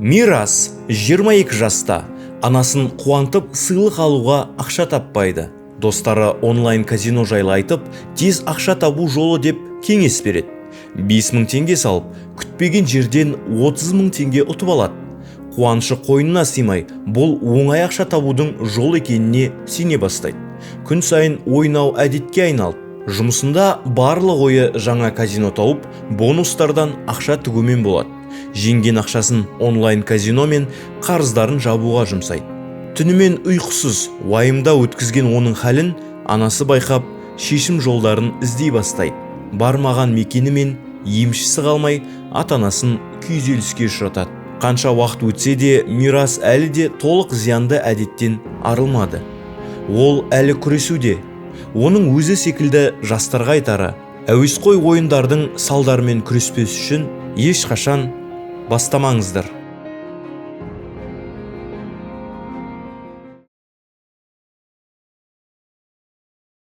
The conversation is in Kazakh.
Мирас 22 жаста. Анасын қуантып, сыйлық алуға ақша таппайды. Достары онлайн казино жайлы айтып, тез ақша табу жолы деп кеңес береді. 5000 теңге салып, күтпеген жерден 30 мың теңге ұтып алады. Қуанышы қойнына сыймай, бұл оңай ақша табудың жол екеніне сене бастайды. Күн сайын ойнау әдетке айналды. Жұмысында барлық ойы жаңа казино тауып, бонустардан ақша тігумен болады. Жеңген ақшасын онлайн казино мен қарыздарын жабуға жұмсайды. Түнімен ұйқысыз, уайымда өткізген оның халін анасы байқап, шешім жолдарын іздей бастайды. Бармаған мекені мен емшісі қалмай, ата анасын күйзеліске ұшыратады. Қанша уақыт өтсе де, Мирас әлі де толық зиянды әдеттен арылмады. Ол әлі күресуде. Оның өзі секілді жастарға айтары: әуесқой ойындардың салдарымен күреспес үшін ешқашан бастамаңыздар.